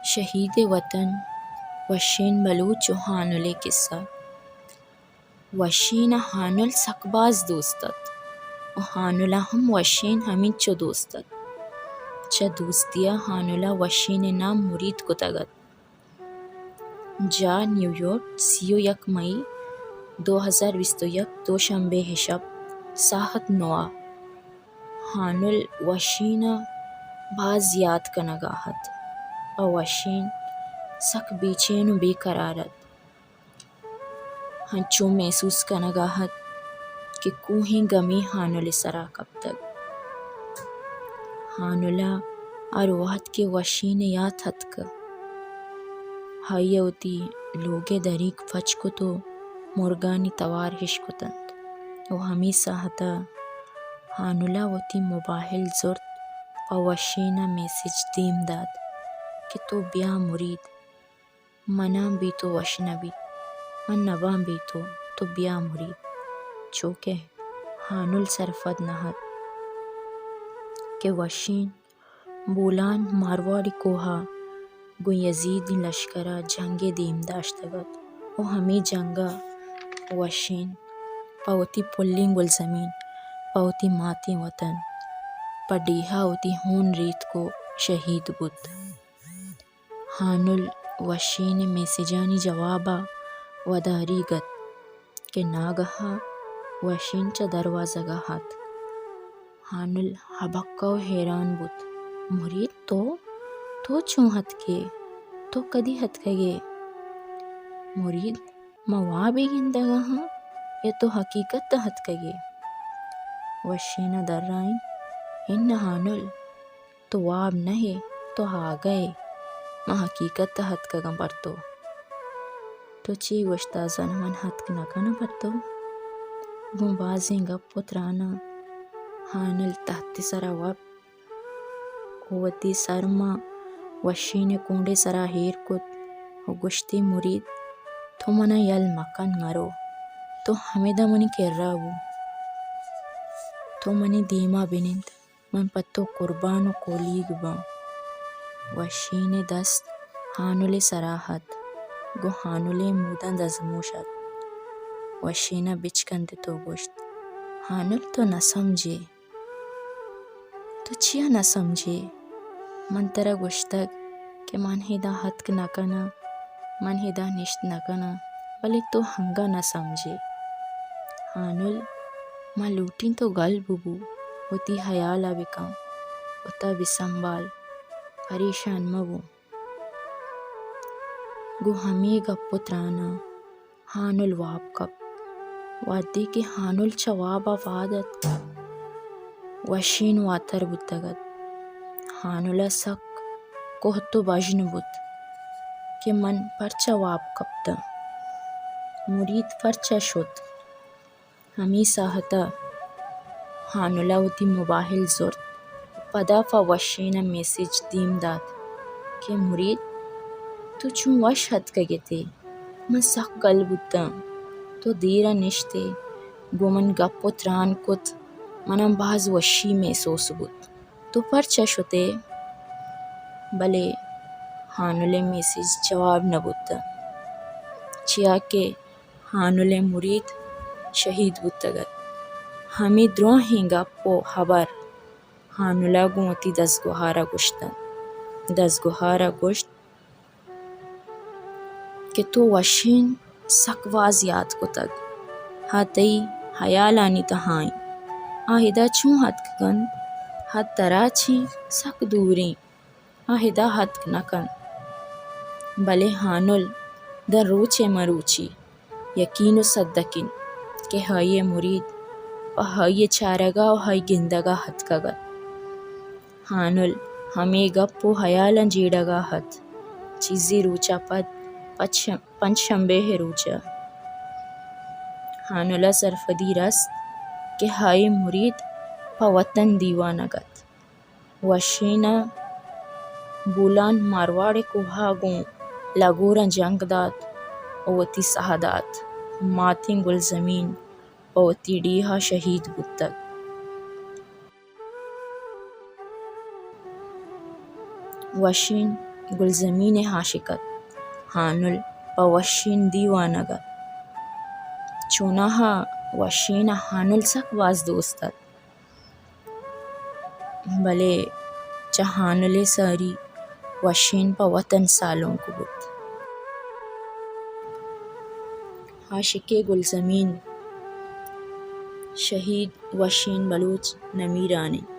شہید وطن، وشین بلوچ و ہانل ءِ کسہ۔ وشین ءَ ہانل سک باز دوست ات و ہانل ءَ ہم وشین ہمینچو دوست ات۔ چہ دوستی ءَ ہانل ءَ وشین ءِ نام مرید کتگ ات۔ جاہ: نیویارک، سی و یک مئی دو ہزار بیست و یک، دوشنبے ءِ شپ، ساعت نو ءَ۔ ہانل وشین ءَ باز یات کنگ ءَ ات۔ پہ وشین سک بے چین و بے قرار ات۔ انچو محسوس کنگ ءَ ات کہ کوہیں گمے ہانل ءِ سرا کپتگ۔ ہانل ءَ ہر وہد کہ وشین ءِ یات اتک، آئی ءَ وتی لوگ ءِ دریگ پچ کت و مرگانی توار اش کت انت و ہمے ساہت ءَ ہانل ءَ وتی موبائل زرت، پہ وشین ءَ میسج دیم دات کہ تو بیا مرید، من ءَ بے تو وش نہ بیت، من نباں بے تو، تو بیا مرید۔ چو کہ ہانل سرپد نہ ات کہ وشین بولان مارواڑی کوہ ءَ گوں یزیدی لشکر ءَ جنگے دیم داشتگ ات و ہمے جنگ ءَ وشین پہ وتی پلیں گلزمین، پہ وتی ماتیں وطن، پہ ڈیہہ ءَ وتی ہون ریتک و شہید بوت۔ ہانل وشین ءِ میسجانی جواب ءَ وداریگ ات کہ ناگہ ءَ وشین چہ دروازگ ءَ اتک۔ ہانل ہبکہ و حیران بوت۔ مرید، تو؟ تو چون اتکے؟ تو کدی اتکگے؟ مرید، من وابے گندگ ءَ آں یا تو حقیقت ءَ اتکگے؟ وشین ءَ درائینت، اناں ہانل، تو واب نہ ئے، تو آگہ ئے، من حقیقت ءَ اتکگ آں پر تو۔ تو چے گوشت ءَ زان، من اتک نہ کناں پر تو؟ گوں بازیں گپ و تراناں ہانل تہت ءِ سرا وپت و وتی سر ماں وشین ءِ کونڈ ءِ سرا ایر کت و گوشتی، مرید، تو من ءَ یل مکن، مرو، تو ہمدا منی کرا بو، تو منی دیما بنند، من پہ تو قربان و کولیگ باں۔ وشین ءِ دست ہانل ءِ سرا ات، گوں ہانل ءِ موداں دزموش ات۔ وشین ءَ بچکندت و گوشت، ہانل، تو نہ سمجھے۔ تو چیا نہ سمجھے؟ من ترا گوشتگ کہ من ادا اتک نہ کناں، من ادا نشت نہ کناں، بلے تو انگہ نہ سمجھے۔ ہانل، من لوٹیں تو گل ببو، وتی ہیال ءَ بکن، وتا بسنبال، پریشان مبو۔ گوں ہمے گپ و تراناں ہانل واب کپت۔ وہدے کہ ہانل چہ واب ءَ پاد اتک، وشین واتر بوتگ ات۔ ہانل ءَ سک کہت و بژن بوت کہ من پرچا واب کپتاں، مرید پرچا شت۔ ہمے ساہت ءَ ہانل ءَ وتی موبائل زرت، پدا پہ وشین ءَ میسج دیم دات کہ مرید، تو چون وش اتکگ ات ئے؟ من سک گل بوتاں۔ تو دیر ءَ نشت ئے، گوں من گپ و تران کت، من ءَ باز وشی محسوس بوت۔ تو پرچا شت ئے؟ بلے ہانل ءِ میسج جواب نہ بوتاں، چیا کہ ہانل ءِ مرید شہید بوتگ ات۔ ہمے دراہیں گپ و ہبر ہانل ءَ گوں وتی دزگوہار ءَ گوشت انت۔ دزگوہار ءَ گوشت کہ تو وشین سک باز یات کتگ۔ آ تئی ہیالانی تہا انت۔ آ ادا چون اتکگ انت؟ آ ترا چہ سک دور انت۔ آ ادا اتک نہ کنت۔ بلے ہانل، داں روچے مروچی یقین و سدک انت کہ آئی ءِ مرید پہ آئی ءِ چارگ ءَ و آئی ءِ گندگ ءَ اتکگ ات۔ ہانل ہمے گپ و ہیالاں جیڑگ ءَ ات۔ چیزے روچ ءَ پد پچ-، پنچ شنبے ءِ روچ ءَ ہانل ءَ سرپدی رست کہ آئی ءِ مرید پہ وطن دیوانگ ات۔ وشین ءَ بولان مارواڑ ءِ کوہ ءَ گوں لگوراں جنگ دات و وتی ساہ دات۔ ماتیں گلزمین پہ وتی ڈیہہ ءَ شہید بوتگ۔ وشین گلزمین ءِ عاشق ات۔ ہانل پہ وشین دیوانگ ات۔ چوناہا وشین ءَ ہانل سک باز دوست ات، بلے چہ ہانل ءِ ساری وشین پہ وطن سالونک بوت۔ عاشق ءِ گلزمین شہید وشین بلوچ نمیران انت۔